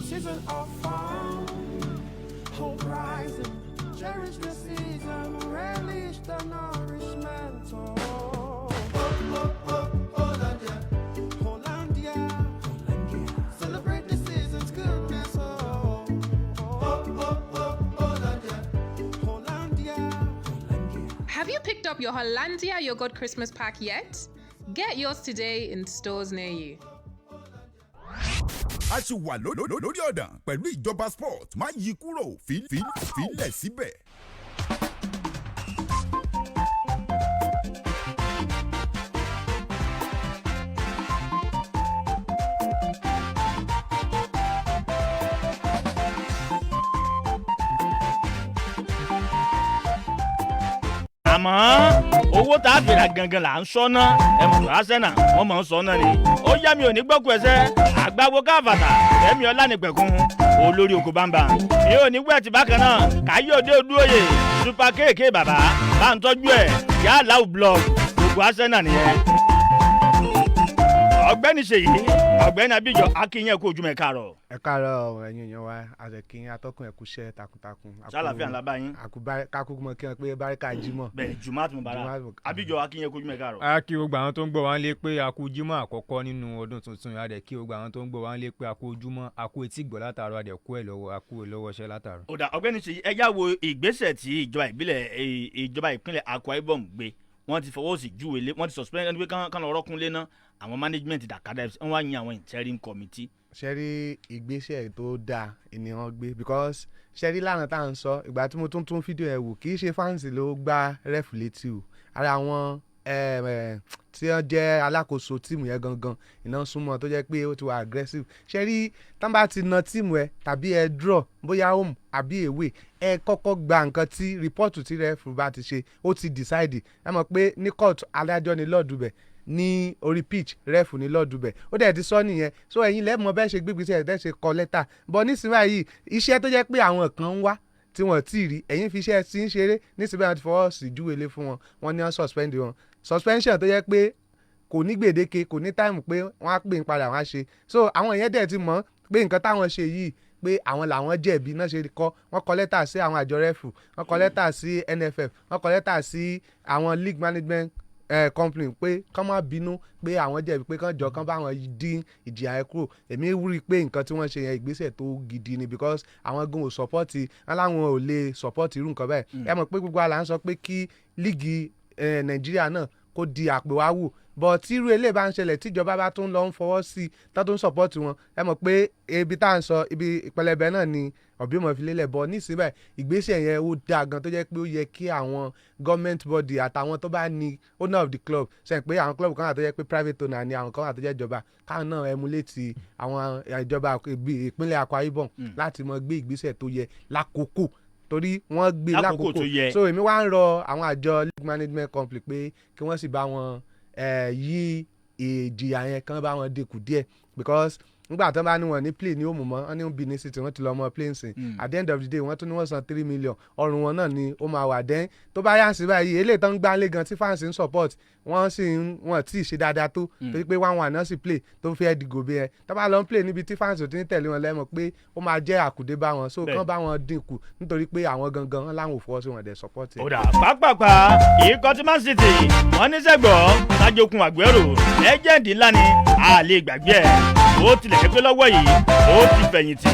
season of fun, hope rising. Cherish the season, relish the nourishment. Oh, oh, oh, oh, Hollandia, Hollandia, Hollandia. Celebrate the season's goodness. Oh, oh, oh, oh, Hollandia, Hollandia, Hollandia. Have you picked up your Hollandia Yogurt Christmas pack yet? Get yours today in stores near you. A ṣì wà lórí ọ̀dàn pẹ̀lú ìjọba sport. Má yí kúrò, fílẹ̀ síbẹ̀. Àmọ́ owó tá a fi ra gangan là ń sọ ná. Ẹ mọ̀ Arsenal wọ́n mọ̀ ń sọ náà ni. Ó yá, mi ò ní gbọ́kú ẹsẹ̀ àgbáwo káfàtà Fẹ́mi Ọlánìpẹ̀kun olórí oko bámbá. Mi ò ní wẹ̀tì bákan náà. Káyọ̀dé Odúoyè super kéèké bàbá bá ń tọ́jú ẹ̀ yálà blog gbogbo Arsenal nìyẹn. Ọ̀gbẹ́ni Ṣèyí, ọ̀gbẹ́ni Abíjọ, akínyẹn kó ojúmọ́, ẹ káàárọ̀. Ẹ káàárọ̀, ẹ̀yin èèyàn wa, àtẹ̀kín atọ́kùn, ẹ̀kúṣẹ́ takuntakun. Sálàfíà ńlá báyìí. Kákú mọ kí wọn pé báríkà jímọ̀. Bẹ́ẹ̀, Jumat Mubarak. Abíjọ, akínyẹn kó ojúmọ́, ẹ káàárọ̀. A kí gbogbo àwọn tó ń gbọ́ wá ń lé pé a kú jímọ̀ àkọ́kọ́ nínú ọdún tuntun. A dẹ̀ kí gbogbo àwọn tó ń gbọ́ wá ń lé pé a kú ojúmọ́, a kú etí gbọ́ látàárọ̀, a dẹ̀ kú ẹ̀ lọ́wọ́, a kú ẹ̀ lọ́wọ́ iṣẹ́ látàárọ̀. Ó dà, ọ̀gbẹ́ni Ṣèyí, ẹ já wo ìgbésẹ̀ tí ìjọba ìbílẹ̀ ìjọba ìpínlẹ̀ Akwa Ibom gbé. Wọ́n ti fọwọ́ sí júwe lé, wọ́n ti suspend ẹni pé kán lọ rọ́kúnlé ná àwọn management Dakkada FC, wọ́n wá yan àwọn interim committee. Ṣe rí, ìgbésẹ̀ tó dáa ni wọ́n gbé, because ṣe rí, lánàá tá à ń sọ, ìgbà tí mo tún tún fídíò ẹ̀ wò, kì í ṣe fans ló gbá ref létí o. Ara àwọn tí wọ́n jẹ́ alákòóso team yẹn gangan iná súnmọ́ tó jẹ́ pé ó ti wà aggressive. Ṣe rí, tán bá ti na team ẹ tàbí ẹ draw, bóyá home àbí away, ẹ kọ́kọ́ gba nǹkan tí report tí ref bá ti ṣe, ó ti decide. Ẹ mọ̀ pé ní court, adájọ́ ni lọ́ọ̀dù bẹ̀, ní orí pitch, ref ní lọ́ọ̀dù bẹ̀, ó dẹ̀ ti sọ nìyẹn. So ẹ̀yin lẹ́mọ̀ bẹ́ẹ̀ ṣe gbégbèsè ẹ̀ ṣe kọ lẹ́tà bọ̀. Nísìnyí báyìí, iṣẹ́ tó jẹ́ pé àwọn kan ń wá tí wọ́n ti rí, ẹ̀yin fi iṣẹ́ tí ń ṣeré. Nísìnyí báyìí, wọ́n ti fọwọ́ sí júwèlé fún wọn, wọ́n ní wọ́n suspend wọn, suspension tó jẹ́ pé kò ní gbèdéke, kò ní time pé wọ́n á pè ń padà, wọ́n á ṣe. So àwọn yẹn dẹ̀ ti mọ̀ pé nǹkan táwọn ṣe yìí, pé àwọn làwọn jẹ̀bi náà ṣe kọ́. Wọ́n kọ lẹ́tà sí àwọn àjọ ref, wọ́n kọ lẹ́tà sí NFF, wọ́n kọ lẹ́tà sí àwọn league management company pé kán má bínú, pé àwọn jẹ̀bi, pé kán jọ kán bá wọn dín ìjìyà yẹn kúrò. Èmi rí i pé nǹkan tí wọ́n ṣe yẹn, ìgbésẹ̀ tó gidi ni, because àwọn gan ò support wọn, láwọn ò lè support irú nǹkan bẹ́ẹ̀. Ẹ mọ̀ pé gbogbo àlà ń sọ pé kí líìgì Nàìjíríà náà kó di àpèwáwò, but tí irú eléyìí bá ń ṣẹlẹ̀, tíjọba bá tún lọ ń fọwọ́ sí i, tó tún support wọn, ẹ mọ̀ pé ibi tá à ń sọ, ibi ìpẹlẹbẹ náà ni ọ̀bí mọ̀ fi lélẹ̀ bọ̀. Nísìnyí, ìgbésẹ̀ yẹn ó dáa gan, tó jẹ́ pé ó yẹ kí àwọn government body àtàwọn tó bá ní owner of the club ṣe pé àwọn club kan wà tó jẹ́ pé private owner ni, àwọn kan wà tó jẹ́ ìjọba, káwọn náà emulate àwọn ìjọba ìpínlẹ̀ Akwa Ibom láti mọ gbé ìgbésẹ̀ tó yẹ lákòókò, torí wọ́n gbé lákòókò tó yẹ. So èmi wá ń rọ àwọn àjọ league management company pé kí wọ́n sì bá wọn yí ìjìyà yẹn, kán bá wọn dínkù díẹ̀, because nígbà tó bá ní wọn ní play ní òmùmọ́ wọn ní Benin City, wọ́n ti lọ mọ play nsìn. At the end of the day, wọ́n tún ní wọ́n san 3 million, ọrùn wọn náà ni ó máa wà dẹ́n. Tó bá yá sí báyìí, eléyìí tó ń gbá lé gan tí fans ń support wọ́n sì ń, wọ́n tí ì ṣe dáadáa tó, torí pé 1-1 náà sì play tó fẹ́ di gòbè yẹn. Tó bá lọ ń play níbi tí fans ò ti ní tẹ̀lé wọn lẹ́mọ̀ pé ó máa jẹ́ àkùdé bá wọn, so kán bá wọn dínkù, nítorí pé àwọn gangan wọn láwọn ò fọwọ́ sí wọn dẹ̀ support ẹ̀. Ó dà, pápápá, ikọ̀ tí Man City wọ́n ní sẹ́gbọ̀ sájokun Aguero, legend ńlá ni, a lè gbàgbé ẹ̀. Ó tilẹ̀ jẹ́ pé lọ́wọ́ yìí ó ti fẹ̀yìntì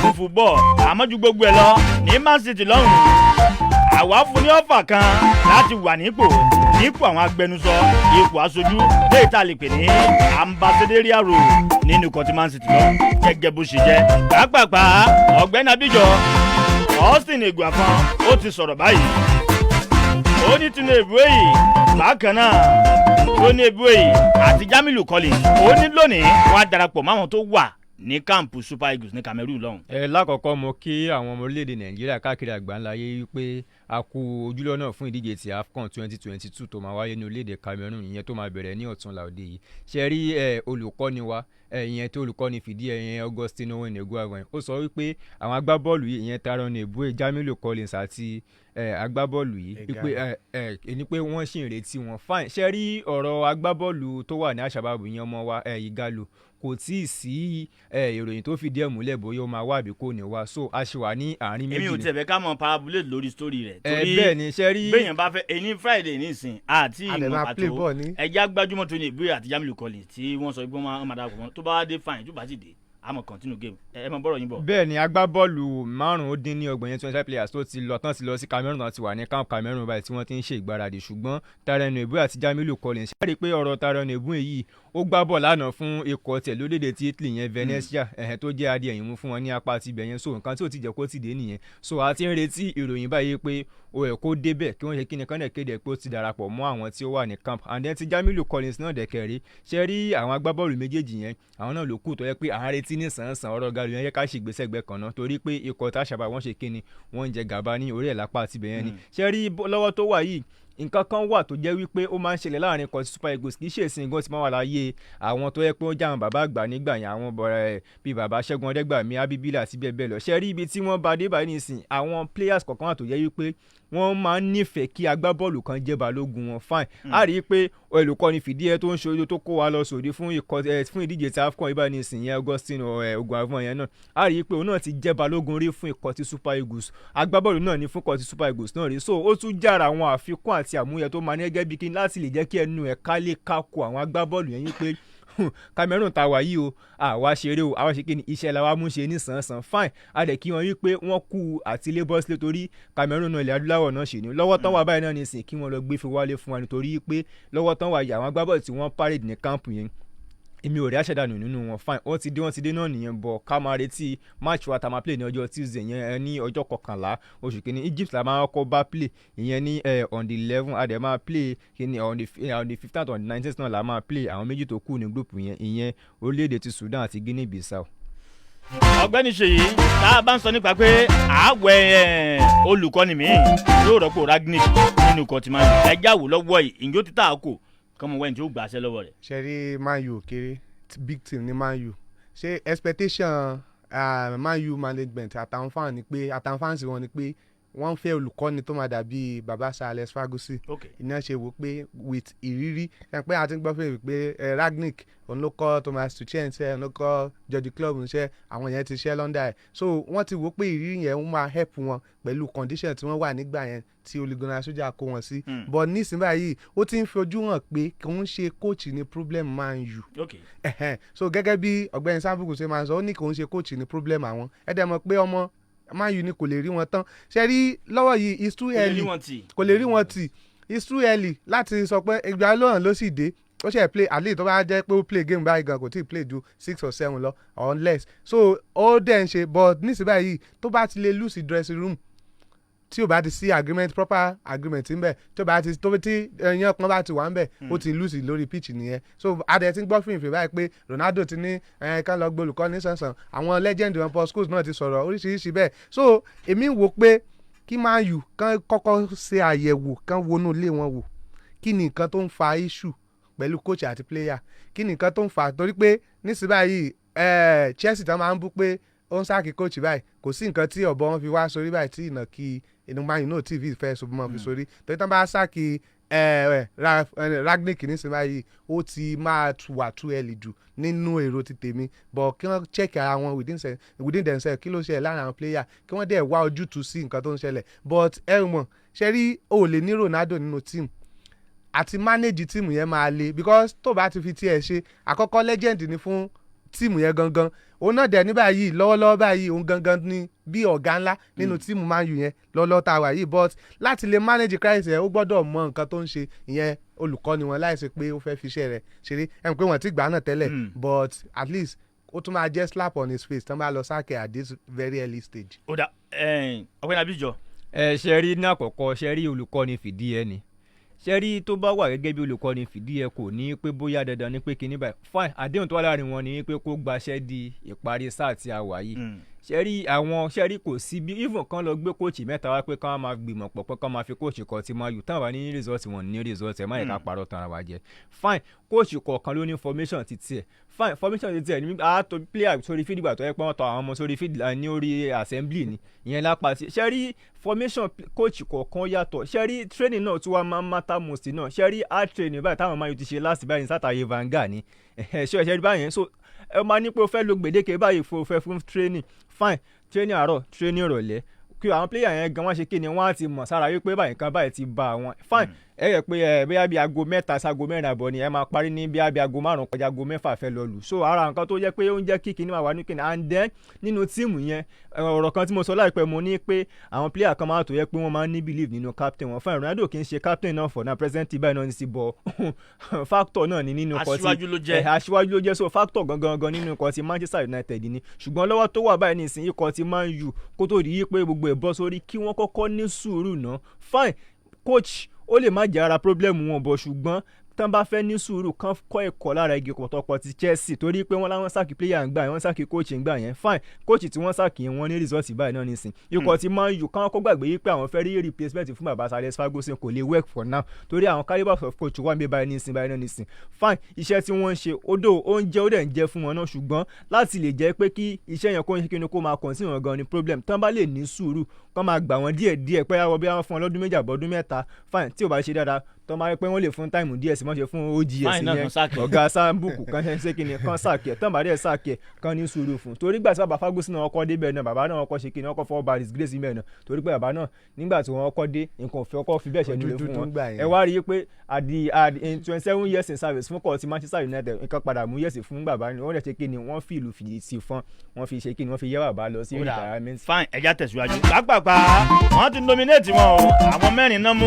fún football, àmọ́ ju gbogbo ẹ̀ lọ, ní Man City lọ́hùn-ún, àwa fún ní offer kan láti wà nípò àwọn agbẹnusọ, ipò aṣojú léyìí tá a lè pè ní ambassadorial role nínú ikọ̀ tí Man City lọ, gẹ́gẹ́ bó ṣe jẹ́. Pápápá, ọ̀gbẹ́ni Abíjọ, Austin Eguavoen ó ti sọ̀rọ̀ báyìí. Ó ní Tony Ebuehi bákan náà, Tony Ebuehi àti Jamilu Collins, ó ní lónìí wọ́n á darapọ̀ máwọn tó wà ní camp Super Eagles ní Cameroon lọ́hùn. Ẹ lákọ̀ọ́kọ́, mo kí àwọn ọmọ orílẹ̀-èdè Nàìjíríà káàkiri àgbáńlá ayé wípé a kú ojúlọ́nà fún ìdíje ti AFCON 2022 tó máa wáyé ní orílẹ̀-èdè Cameroon, ìyẹn tó máa bẹ̀rẹ̀ ní ọ̀túnla òde yìí. Ṣe rí ẹ, olùkọ́ni wa ẹ, ìyẹn tó olùkọ́ni fìdí ẹ, ìyẹn Augustine Owen Eguavoen, ó sọ wípé àwọn agbábọ́ọ̀lù yìí, ìyẹn Tyronne Ebue, Jamilu Collins àti ẹ agbábọ́ọ̀lù yìí, wípé ẹ ẹ ní pé wọ́n sì ń retí wọn. Fine. Ṣe rí, ọ̀rọ̀ agbábọ́ọ̀lù tó wà ní Àṣàbàbù, ìyẹn ọmọ wa ẹ Ìgalò, kò tí ì sí ẹ ìròyìn tó fìdí ẹ̀ múlẹ̀ bóyá ó máa wá àbí kò ní wá, so a ṣì wà ní àárín méjì. Èmi ò ni. tiẹ̀ fẹ́ ká mọ parabolate lórí story rẹ̀. Ẹ bẹ́ẹ̀ ni, ṣe rí. Béèyàn bá fẹ́ ẹni Friday nísìn àti A dẹ̀ ìmọ̀ máa play pàtó ball ní. ẹjẹ́ agbájúmọ̀ Tony Ebue àti Jamilu Collins tí wọ́n sọ pé wọ́n máa darapọ̀ mọ́. Tó bá wá dé, fine. Tó bá sì dé, a máa continue game. Ẹ máa bọ́rọ̀ yín bọ̀. Bẹ́ẹ̀ ni, agbábọ́ọ̀lù 25 yẹn, 25 players tó ti lọ tán, ti lọ sí Cameroon tán, ti wà ní camp Cameroon báyìí tí wọ́n ti ń ṣe ìgbáradì. Ṣùgbọ́n Tyronne Ebue àti Jamilu Collins, ṣe rí i pé ọ̀rọ̀ Tyronne Ebue yìí, ó gbá bọ̀ lánàá fún ikọ̀ tẹ̀ lórílẹ̀‐èdè ti Italy yẹn, Venezia, ẹ̀hẹ́n, tó jẹ́ adìẹ ẹ̀yìn mú fún wọn ní apá ti ibẹ̀ yẹn. So nǹkan tí ò ti jẹ́ kó ti dé nìyẹn. So a ti ń retí ìròyìn báyìí pé ó yẹ kó débẹ̀, kí wọ́n ṣe kí ni kán dẹ̀ kéde pé ó ti darapọ̀ mọ́ àwọn tí ó wà ní camp. And then ti Jamilu Collins náà dẹ̀kẹ̀rí, ṣe rí, àwọn agbábọ́ọ̀lù méjèèjì yẹn, àwọn náà ló kù tó yẹ pé à ń retí ní sàn-án. Ọ̀rọ̀ Galo yẹn yẹ ká ṣe ìgbésẹ̀ gbẹ kan náà, torí pé ikọ̀ tá a ṣàbà wọ́n ṣe kí ni, wọ́n ń jẹ gàba ní orí ẹ̀ lápá àti ibẹ̀ yẹn ni. Ṣe rí, lọ́wọ́ tó wà yìí, Nǹkan kan wà tó jẹ́ wípé ó máa ń ṣẹlẹ̀ láàrin ikọ̀ Super Eagles, kì í ṣe ìsìn gan ti máa wà láyé àwọn tó yẹ pé ó jẹ́ àwọn bàbá àgbà nígbà yẹn, àwọn bọ̀rẹ̀ bíi bàbá Ṣẹ́gun Ọdẹ́gbàmí, Abíbílà àti bẹ́ẹ̀ bẹ́ẹ̀ lọ. Ṣe rí ibi tí wọ́n bá dé báyìí nísìn, àwọn players kọ̀ọ̀kan wà tó jẹ́ wípé wọ́n máa ń nífẹ̀ẹ́ kí agbábọ́ọ̀lù kan jẹ́ balógun wọn. Fine, a rí i pé olùkọ́ni fìdí ẹ tó ń ṣojú tó kó wa lọ sòdí fún ikọ̀ ẹ fún ìdíje tí AFCON ibà nísìn yẹn, Augustine Eguavoen yẹn náà, a rí i pé òun náà ti jẹ́ balógun rí fún ikọ̀ ti Super Eagles. Agbábọ́ọ̀lù náà ní fún ikọ̀ ti Super Eagles náà rí, so ó tún jára àwọn àfikún àti àmúyẹ tó máa ní gẹ́gẹ́ bí kí láti lè jẹ́ kí ẹnu ẹ̀ ká lè kákó àwọn agbábọ́ọ̀lù yẹn yín pé Cameroon ta wà yìí o, àwa ṣeré o, àwa ṣe kí ni, iṣẹ́ la wa mú ṣe ní sàn-sàn. Fine, a dẹ̀ kí wọ́n wí pé wọ́n kú àti ilé bọ́sílẹ̀, torí Cameroon náà, ilẹ̀ adúláwọ̀ náà ṣì ní lọ́wọ́ tán wà báyìí náà nísìn, kí wọ́n lọ gbé fi wálé fún wa, nítorí pé lọ́wọ́ tán wà yìí, àwọn agbábọ́ọ̀lù tí wọ́n parade ní camp yẹn, èmi ò rí àṣẹdànù nínú wọn. Fine, wọ́n ti dé, wọ́n ti dé náà nìyẹn bọ̀. Ká máa retí match wa tá máa play ní ọjọ́ Tuesday yẹn, ní ọjọ́ 11 oṣù kìíní. Egypt la máa kọ́ bá play ìyẹn ní on the 11. A dẹ̀ máa play kìíní on the 15th, on the 19th náà la máa play àwọn méjì tó kù ní group yẹn, ìyẹn orílẹ̀-èdè ti Sudan àti Guinea Bissau. Ọ̀gbẹ́ni Ṣèyí, tá a bá ń sọ nípa pé àwẹ̀ olùkọ́ni mi yóò rọ́pò Rangnick nínú ikọ̀ tí máa ń ẹjá wò lọ́wọ́ yìí, ìjó títà kò kọ́mọ wẹ́n tí ó gbàṣẹ lọ́wọ́ rẹ̀. Ṣe rí, Man U kéré, big team ní Man U. Ṣe expectation Man U management àtàwọn fan ni pé, àtàwọn fans wọn ni pé wọ́n fẹ́ olùkọ́ni tó máa dàbí baba Sir Alex Ferguson. Iná ṣe wò pé with ìrírí ẹ pé a ti ń gbọ́ fèrè pé Rangnick, òun ló kọ́ Thomas Tuchel ń ṣe, òun ló kọ́ Jurgen Klopp ń ṣe, àwọn yẹn ti ṣe lọ́ndà ẹ̀, so wọ́n ti wò pé ìrírí yẹn ń máa help wọn pẹ̀lú condition tí wọ́n wà nígbà yẹn tí Ole Gunnar Solskjaer kó wọn sí. But nísìnyí báyìí, ó ti ń fojú hàn pé kò ń ṣe coach ní problem Man U. So gẹ́gẹ́ bí ọ̀gbẹ́ni Sambuku ṣe máa ń sọ, ó ní kò ń ṣe coach ní problem àwọn. Ẹ dẹ̀ mọ̀ pé ọmọ Man U ni kò lè rí wọn tán. Ṣe rí lọ́wọ́ yìí, it's too Kò lè early. Rí wọn tì. Kò lè rí wọn tì. It's too early láti sọ pé ìgbà lóhàn ló sì dé, ó ṣe play. At least tó bá jẹ́ pé ó play game báyìí gan, kò tí ì play ju six or seven lọ or less, so ó dẹ̀ ń ṣe. But nísìnyí báyìí, tó bá ti lè lose dressing room, tí o bá ti sí agreement, proper agreement ńbẹ, tí o bá ti tó tí ẹyán kan bá ti wà ńbẹ, ó ti lose lórí pitch nìyẹn. So adẹ ti ń gbọ́ fìrìfìrì báyìí pé Ronaldo ti ní ẹ kán lọ gbé ní sànsàn, àwọn legend wọn, Paul Scholes náà ti sọ̀rọ̀ oríṣiríṣi bẹ́ẹ̀. So èmi ń wo pé kí Man U kán kọ́kọ́ ṣe àyẹ̀wò, kán wọnú ilé wọn wò, kí ni nǹkan tó ń fa issue pẹ̀lú coach àti player, kí ni nǹkan tó ń fa, torí pé nísìnyí báyìí, Chelsea tán máa ń bú pé ó ń sack coach báyìí, kò sí nǹkan tí ọ̀bọ wọn fi wá sórí báyìí tí ìnàkí inú Man U náà tí fi fẹ́ so mọ́ fi sórí, torí tán bá sack Rangnick nísìnyí báyìí, ó ti máa wà too early jù nínú èrò ti tèmi. But kí wọ́n check ara wọn within themselves, kí ló ṣẹlẹ̀ láàrin àwọn player, kí wọ́n dẹ̀ wá ojútùú sí nǹkan tó ń ṣẹlẹ̀. But ẹ mọ̀, ṣe rí, o lè ní Ronaldo nínú team àti manage team yẹn máa le, because tó bá ti fi tiẹ̀ ṣe àkọ́kọ́, legend ni fún team yẹn gangan. Òun náà dẹ̀ ní báyìí, lọ́wọ́lọ́wọ́ báyìí, òun gangan ni bí ọ̀gá ńlá nínú team Man U yẹn lọ́lọ́ tá a wà yìí. But láti lè manage crisis yẹn, ó gbọ́dọ̀ mọ nǹkan tó ń ṣe, ìyẹn olùkọ́ni wọn, láìsí pé ó fẹ́ fi iṣẹ́ rẹ̀ ṣeré. Ẹ̀ ń pé wọ́n ti gbà á náà tẹ́lẹ̀, but at least ó tún máa jẹ́ slap on his face tán bá lọ sack ẹ̀ at this very early stage. Ó dà, ọ̀gbẹ́ni Abíjọ. Ẹ ṣe rí, ní àkọ́kọ́, ṣe rí olùkọ́ni fìdí ẹ ni, ṣe rí, tó bá wà gẹ́gẹ́ bí olùkọ́ni fìdí ẹ, kò ní pé bóyá dandan ni pé kinní báyìí. Fine, àdéhùn tó wà láàrin wọn ni pé kó gbaṣẹ́ di ìparí sáà tí a wà yìí. Ṣe rí àwọn, ṣe rí, kò sí bí even kan lọ gbé coach mẹ́ta wá pé kán máa gbìmọ̀ pọ̀ pé kán máa fi coach kan ti máa yù táwọn bá ní result, wọn ní result. Ẹ̀ má yẹ ká parọ́ tan ara wa jẹ. Fine, coach kọ̀ọ̀kan ló ní formation ti tiẹ̀. Fine, formation ti tiẹ̀ ní a tó player sórí field, ìgbà tó yẹ pé wọ́n tọ àwọn ọmọ sórí field ní orí assembly ni ìyẹn lápá sí. Ṣe rí, formation coach kọ̀ọ̀kan yàtọ̀. Ṣe rí, training náà tí wàá máa ń matter most náà. Ṣe rí, hard training báyìí táwọn máa yù ti ṣe last báyìí sátàyè Van ni ṣe rí báyẹn. So ẹ máa ní pé o fẹ́ lo gbèdéke báyìí fún o fẹ́ fún training. Fine, training àárọ̀, training ìrọ̀lẹ́, kí àwọn player yẹn gan wọ́n ṣe kí ni, wọ́n á ti mọ̀ sára wípé báyìí nǹkan báyìí ti ba àwọn. Fine, ẹ yẹ pé ẹ bóyá bí aago 3 sí aago 4 àbọ̀ ni ẹ máa parí, ní bí aago 5 kọjá aago 6 fẹ́ lọ lù. So ara nǹkan tó jẹ́ pé ó ń jẹ́ kí kinní máa wà ní kinní. And then nínú team yẹn, ọ̀rọ̀ kan tí mo sọ láìpẹ́, mo ní pé àwọn player kan máa tó yẹ pé wọ́n máa ń ní belief nínú captain wọn. Fine, Ronaldo kì í ṣe captain náà for now, present báyìí náà ní sí, bọ̀ factor náà ní nínú ikọ̀ tí Aṣíwájú ló jẹ́. Ẹ, aṣíwájú ló jẹ́, so factor gangan gan nínú ikọ̀ ti Manchester United ni. Ṣùgbọ́n lọ́wọ́ tó wà báyìí nísìnyí, ikọ̀ ti Man U, kó tó di yí pé gbogbo ẹ̀ bọ́ sórí, kí wọ́n kọ́kọ́ ní sùúrù náà. Fine, coach ó lè má jẹ́ ara problem wọn bọ̀, ṣùgbọ́n Tán bá fẹ́ ní sùúrù, kán kọ́ ẹ̀kọ́ lára igi pọ̀tọ́pọ̀ ti Chelsea, torí pé wọ́n láwọn sack player ń gbà yẹn, wọ́n sack coach ń gbà yẹn. Fine, coach tí wọ́n sack yẹn, wọ́n ní result báyìí náà nísìn. Ikọ̀ tí Man U, kán kó gbàgbé yí pé àwọn fẹ́ rí replacement fún bàbá Sir Alex Ferguson, kò lè work for now, torí àwọn calibre of coach wà níbí báyìí nísìn, báyìí náà nísìn. Fine, iṣẹ́ tí wọ́n ń ṣe ó dò, ó ń jẹ́, ó dẹ̀ ń jẹ́ fún wọn náà, ṣùgbọ́n láti lè jẹ́ pé kí iṣẹ́ yẹn kó ń ṣe kí ni, kó máa continue wọn gan ni problem. Tán bá lè ní sùúrù, kán máa gbà wọ́n díẹ̀ díẹ̀, pé àwọn bí wọ́n fún wọn lọ́dún 2 àbọ̀dún 3, fine. Tí ò bá ṣe dáadáa, tọ́ máa rí pé wọ́n lè fún time díẹ̀ sí, wọ́n ṣe fún OGS Fine náà, yẹn kan sack ẹ̀. Ọ̀gá Sambuku kan ṣe kí ni, kan sack ẹ̀. Tán bá dẹ̀ sack ẹ̀, kan ní sùúrù fún, torí gbà tí bàbá Ferguson náà kọ́ débẹ̀ náà, bàbá náà kọ́ ṣe kí ni, wọ́n kọ́ fọwọ́ ba disgrace mẹ́ẹ̀ náà, torí pé bàbá náà, nígbà tí wọ́n kọ́ dé, nǹkan òfin ọkọ̀ fi bẹ́ẹ̀ ṣe nílé Ojú fún dúdú wọn. ń gbà yẹn. Ẹ wá rí i pé at the in 27 years in service fún kọ́ ti Manchester United, nǹkan padà mú yẹ̀sì fún bàbá ni. Wọ́n dẹ̀ ṣe kí ni, wọ́n fi ìlú fi sí fún wọ́n, fi ṣe kí ni, wọ́n fi yẹ́ bàbá lọ sí Ó dà, retirement. Fine, ẹja tẹ̀síwájú. Pápápá, wọ́n ti nominate wọn o. Àwọn mẹ́rin náà mú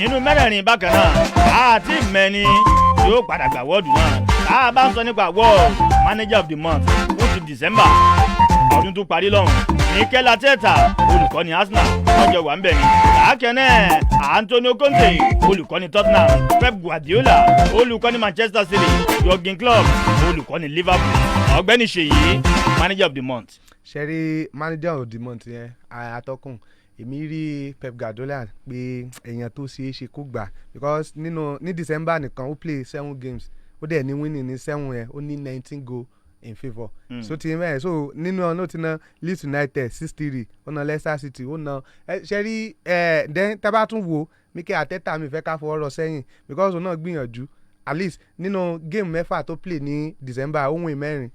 nínú mẹ́rẹ̀ẹ̀rin. Bákan náà, àti mẹ́ni yóò padà gbà award náà. Tá a bá ń sọ nípa award manager of the month fún ti December ọdún tó parí lọ́hùn, Mikel Arteta, olùkọ́ni Arsenal, wọ́n jọ wà ń bẹ̀ ni. Bákan náà, Antonio Conte, olùkọ́ni Tottenham, Pep Guardiola, olùkọ́ni Manchester City, Jurgen Klopp, olùkọ́ni Liverpool. Ọ̀gbẹ́ni Ṣèyí, manager of the month. Ṣe rí manager of the month yẹn, atọ́kùn, èmi rí Pep Guardiola pé èèyàn tó ṣeé ṣe kó gbà, because nínú ní December nìkan, ó play seven games, ó dẹ̀ ní winning ní seven yẹn, ó ní 19 goal in favour. So ti mẹ́rin so nínú ọ̀nà, ó ti na Leeds United 6-3, ó na Leicester City, ó na ẹ ṣe rí ẹ. Then tá bá tún wo Mikel Arteta, mi fẹ́ ká fọwọ́ rọ sẹ́yìn, because òun náà gbìyànjú. At least nínú game 6 tó play ní December, ó win mẹ́rin,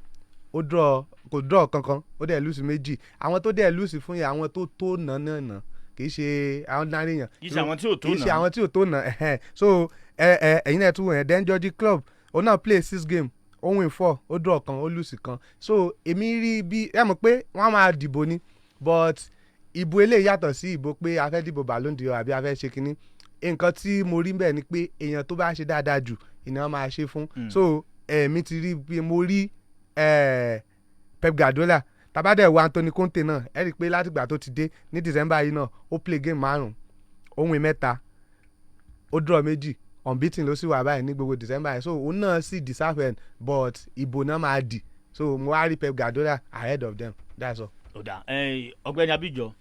ó draw, kò draw kankan, ó dẹ̀ lose méjì. Àwọn tó dẹ̀ lose fún yẹn, àwọn tó tó nà náà nà, kì í ṣe àwọn ordinary yàn. Kì í ṣe àwọn tí ò tó Kì í ṣe nà. àwọn tí ò tó nà, ẹ̀hẹ́n. So ẹ ẹ ẹ̀yin náà tún wọ̀ yẹn. Then Jurgen Klopp, òun náà play six game, ó win four, ó draw kan, ó lose kan. So èmi rí bí ẹ mọ̀ pé wọ́n á máa dìbò ni, but ìbò eléyìí yàtọ̀ sí ìbò pé a fẹ́ dìbò Ballon d'Or àbí a fẹ́ ṣe kínní. Nǹkan tí mo rí bẹ́ẹ̀ ni pé èèyàn tó bá ṣe dáadáa jù ìná máa ṣe fún. So èmi ti rí bí mo rí Pep Guardiola. Tabadẹ wo Anthony Conte náà, ẹ rí i pé látìgbà tó ti dé ní December yìí náà, ó play game márùn, ó win mẹ́ta, ó draw méjì, unbeaten ló sì wà báyìí ní gbogbo December yìí. So òun náà sì deserve it, but ìbò náà máa dì. So mo wá rí Pep Guardiola ahead of them, that's all. Ó dà, ọ̀gbẹ́ni Abíjọ.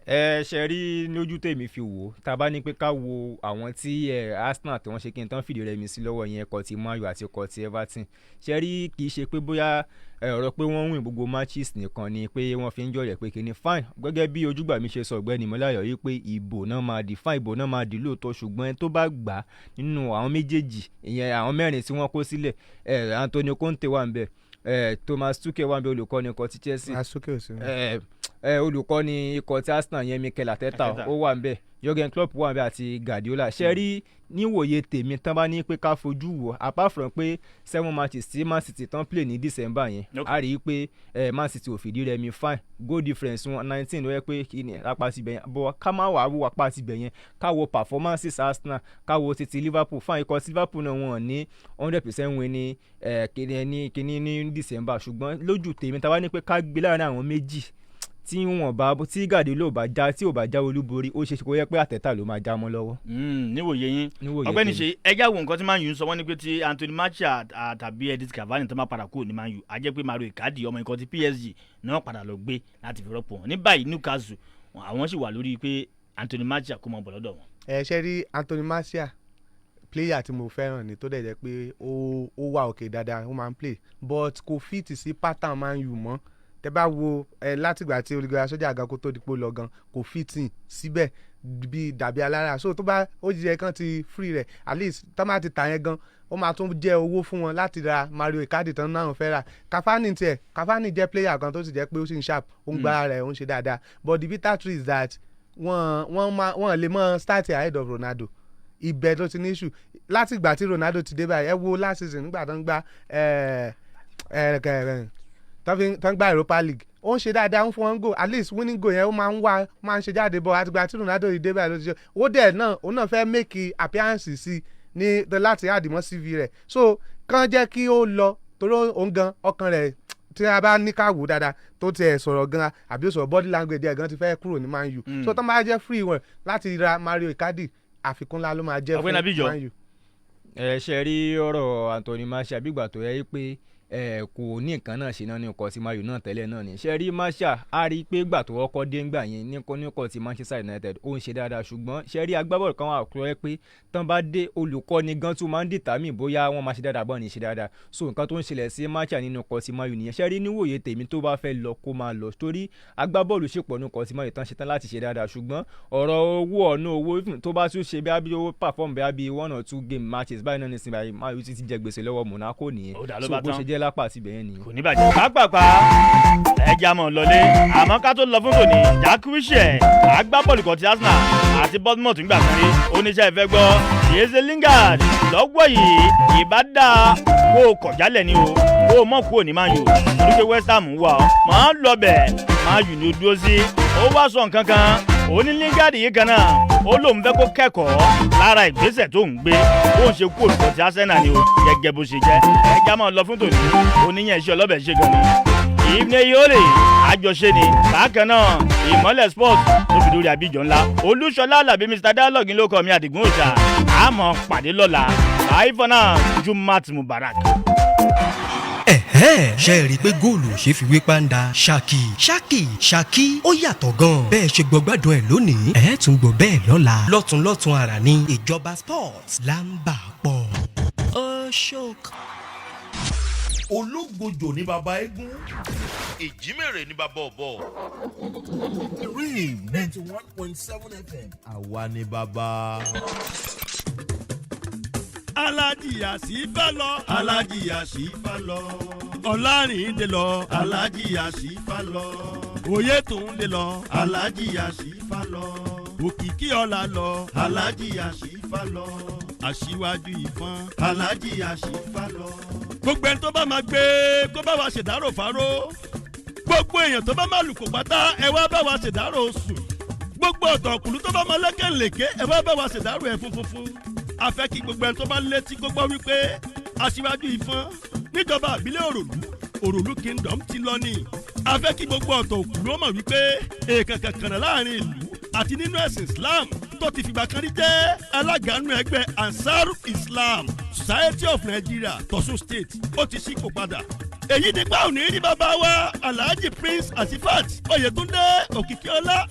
Ẹ ṣe rí, lójú tèmi fi wò ó, tá a bá ní pé ká wo àwọn tí Arsenal tí wọ́n ṣe kí n tán fìdí rẹmi sí lọ́wọ́ yẹn, ẹ̀kọ́ ti Man U àti ẹ̀kọ́ ti Everton, ṣe rí, kì í ṣe pé bóyá ọ̀rọ̀ pé wọ́n win gbogbo matches nìkan ni pé wọ́n fi ń jọ̀rẹ̀ pé kíní. Fine, gẹ́gẹ́ bí ojúgbà mi ṣe sọ, ọ̀gbẹ́ni Mọ́láyọ̀ yìí, pé ìbò náà máa di. Fine, ìbò náà máa di lóòótọ́, ṣùgbọ́n ẹni tó bá gbà á nínú àwọn méjèèjì, ìyẹn àwọn mẹ́rin tí wọ́n kó sílẹ̀, Antonio Conte wà ń bẹ̀, Thomas Tuchel wà ń bẹ̀, olùkọ́ni ikọ̀ ti Chelsea, Asuke ò sí. Olùkọ́ni ikọ̀ tí Arsenal yẹn, Mikel Arteta, Arteta. ó wà ń bẹ̀, Jurgen Klopp wà ń bẹ̀, àti Guardiola. Ṣe rí, níwòye tèmi, tán bá ní pé ká fojú wò, apart from pé seven matches tí Man City tán play ní December yẹn, a rí i pé Man City ò fìdí rẹmi. Fine, goal difference wọn 19 ló yẹ pé kí ni apá tibẹ̀ yẹn, but ká má wàá wo apá tibẹ̀ yẹn, ká wo performances Arsenal, ká wo titi Liverpool. Fine, ikọ̀ tí Liverpool náà, wọn ní 100% win ní kíní ní kíní ní December, ṣùgbọ́n lójú tèmi, tá a bá ní pé ká gbé láàrin àwọn méjì, tí wọn bá tí Guardiola ò bá já, tí ò bá já olúborí, ó ṣe é ṣe kó yẹ pé Arteta ló máa já mọ́ lọ́wọ́. Níwòye yín? Níwòye Ọ̀gbẹ́ni tèmi. Ṣe ẹjá wo nǹkan tí Man U ń sọ. Wọ́n ní pé tí Anthony Martial tàbí Edinson Cavani tó máa padà kúrò ní Man U, á jẹ́ pé Mario Icardi, ọmọ ikọ̀ ti PSG, ní wọ́n padà lọ gbé láti fi rọ́pò wọn. Ní báyìí, Newcastle, àwọn sì wà lórí pé Anthony Martial kó mọ bọ̀ lọ́dọ̀ wọn. Ẹ ṣe rí, Anthony Martial, player tí mo fẹ́ràn ni, tó dẹ̀ jẹ́ pé ó wà òkè dáadáa, ó máa ń play, but kò fit sí pattern Man U mọ́. Tẹ bá wo ẹ, látìgbà tí Ole Gunnar Solskjaer gan kó tó di pé ó lọ gan, kò fit in síbẹ̀ bí dàbí alára. So tó bá ó jẹ́ kán ti free rẹ̀, at least tó máa ti tà yẹn gan, ó máa tún jẹ́ owó fún wọn láti ra Mario Icardi tán náà fẹ́ rà. Cavani tiẹ̀, Cavani jẹ́ player kan tó sì jẹ́ pé ó sì ń sharp, ó ń gbára rẹ̀, ó ń ṣe dáadáa, but the bitter truth is that wọ́n máa wọ́n lè mọ́ start ahead of Ronaldo. Ibẹ̀ ló ti ní issue láti ìgbà tí Ronaldo ti dé báyìí. Ẹ wo last season, nígbà tó ń gbá ẹ ẹ ẹ tó ń gbá Europa League, ó ń ṣe dáadáa, ń fún wọn goal, at least winning goal yẹn, ó máa ń wá, máa ń ṣe jáde bọ̀. Àtìgbà tí Ronaldo yìí dé báyìí ló ti ṣe. Ó dẹ̀ náà, òun náà fẹ́ make appearance sí ní láti add mọ́ CV rẹ̀. So kàn jẹ́ kí ó lọ, torí òun gan ọkàn rẹ̀, tí a bá ní ká wò dáadáa, tó tiẹ̀ sọ̀rọ̀ gan àbí ó sọ̀rọ̀, body language ẹ̀ gan ti fẹ́ kúrò ní Man U. So tó máa jẹ́ free wọn láti ra Mario Icardi, àfikún ńlá ló máa jẹ́ Ọ̀gbẹ́ni Abíjọ. fún Man U. Ẹ ṣe rí ọ̀rọ̀ Anthony Martial, bí ìgbà tó yẹ pé ẹ kò ní nǹkan náà ṣe náà ní ikọ̀ tí Man U náà tẹ́lẹ̀ náà ni. Ṣe rí Martial, á rí i pé ìgbà tó kọ́kọ́ dé ńgbà yẹn ní ikọ̀ tí Manchester United, ó ń ṣe dáadáa, ṣùgbọ́n ṣe rí agbábọ́ọ̀lù kan wà tó yẹ pé tán bá dé, olùkọ́ni gan tún máa ń determine bóyá wọ́n máa ṣe dáadáa bọ́ọ̀ ní ṣe dáadáa. So nǹkan tó ń ṣẹlẹ̀ sí Martial nínú ikọ̀ tí Man U nìyẹn. Ṣe rí, níwòye tèmi, tó bá fẹ́ lọ, kó máa lọ, torí agbábọ́ọ̀lù ṣèpọ̀ nínú ikọ̀ tí Man U tán ṣetán láti ṣe dáadáa, ṣùgbọ́n ọ̀rọ̀ owó, ọ̀nà owó, even tó bá tún ṣe bí abí owó perform bí abí one or two game matches báyìí náà nísìnyí báyìí, Man U ti jẹ gbèsè lọ́wọ́ Monaco nìyẹn. Ó dà ló So bá bó tán. ṣe jẹ́ lápá àti ibẹ̀ yẹn nìyẹn. Kò ní bàjẹ́. Pápápá, ẹja mọ̀ lọlé, àmọ́ ká tó lọ fún tòní, Jack Wilshere, agbábọ́ọ̀lù kan ti Arsenal àti Bournemouth ń gbà kan rí, oníṣẹ́ ìfẹ́ gbọ́ Jesse Lingard lọ́wọ́ yìí, ìbá dáa kó o kọ̀ jálẹ̀ ni o, kó o mọ̀ kúrò ní Man U, torí pé West Ham wà ọ́ máa ń lọ bẹ̀, Man U ni ó dúró sí. Ó wá sọ nǹkan kan, ó ní Lingard yìí kan náà, ó lóun fẹ́ kó kẹ́kọ̀ọ́ lára ìgbésẹ̀ tó ń gbé, ó ń ṣe kú olùkọ́ ti Arsenal ni o. Gẹ́gẹ́ bó ṣe jẹ́, ẹja máa lọ fún tòní. Oníyẹn iṣẹ́ ọlọ́bẹ̀ ṣe gan ni ìbílẹ̀ yóò lè àjọṣe ni. Bákan náà, Ìmọ̀lẹ̀ Sport tó fi lórí àbíjọ ńlá, Olúṣọlá Alábí, Mr Dialogue ló kọ́ mi, Àdìgún Òòṣà. Àmọ́ pàdé lọ́la. Bye for now, Jumat Mubarak. Ẹ̀hẹ́n, ṣe é rí i pé góòlù ò ṣe fi wé pàǹdà? Ṣákì ṣákì ṣákì, ó yàtọ̀ gan-an. Bẹ́ẹ̀ ṣe gbọ́ gbádùn ẹ̀ lónìí, ẹ̀ tún gbọ́ bẹ́ẹ̀ lọ́la. Lọ́tún lọ́tún ara ní Ìjọba Sports là ń bà pọ̀. Ó ṣók. Ológbòjò ní baba eégún, ìjímèrè ní baba ọ̀bọ. Real 91.7 FM. Àwa ni baba. Alájì Àṣìfà lọ, Alájì Àṣìfà lọ, Ọlárìndé lọ, Alájì Àṣìfà lọ, òye tòun lè lọ, Alájì Àṣìfà lọ, Òkìkí ọ̀la lọ, Alájì Àṣìfà lọ, Aṣíwájú Ìfọ́n, Alájì Àṣìfà lọ. Gbogbo ẹni tó bá máa gbé kó bá wa ṣèdárò fáró, gbogbo èèyàn tó bá máa lùkò pátá, ẹ wá bá wa ṣèdárò sùn, gbogbo ọ̀tọ̀kùlú tó bá máa lẹ́kẹ̀lẹ̀kẹ́, ẹ wá bá wa ṣèdárò ẹ̀ funfun. A fẹ́ kí gbogbo ẹni tó bá létí kó gbọ́ wípé Aṣíwájú Ìfọ́n níjọba àbílẹ̀ Òròlú, Òròlú Kingdom, ti lọ ní. A fẹ́ kí gbogbo ọ̀tọ̀ òkùlú ó mọ̀ wípé èèkàn kankan láàrin ìlú àti nínú ẹ̀sìn Islam tó ti fìgbà kan rí jẹ́ alága nínú ẹgbẹ́ Ansar Islam Society of Nigeria tọ̀sùn State, ó ti ṣípò padà. Èyí nípa òní rí bàbá wa Alhaji Prince Asifat Oyetunde Òkìkíọlá.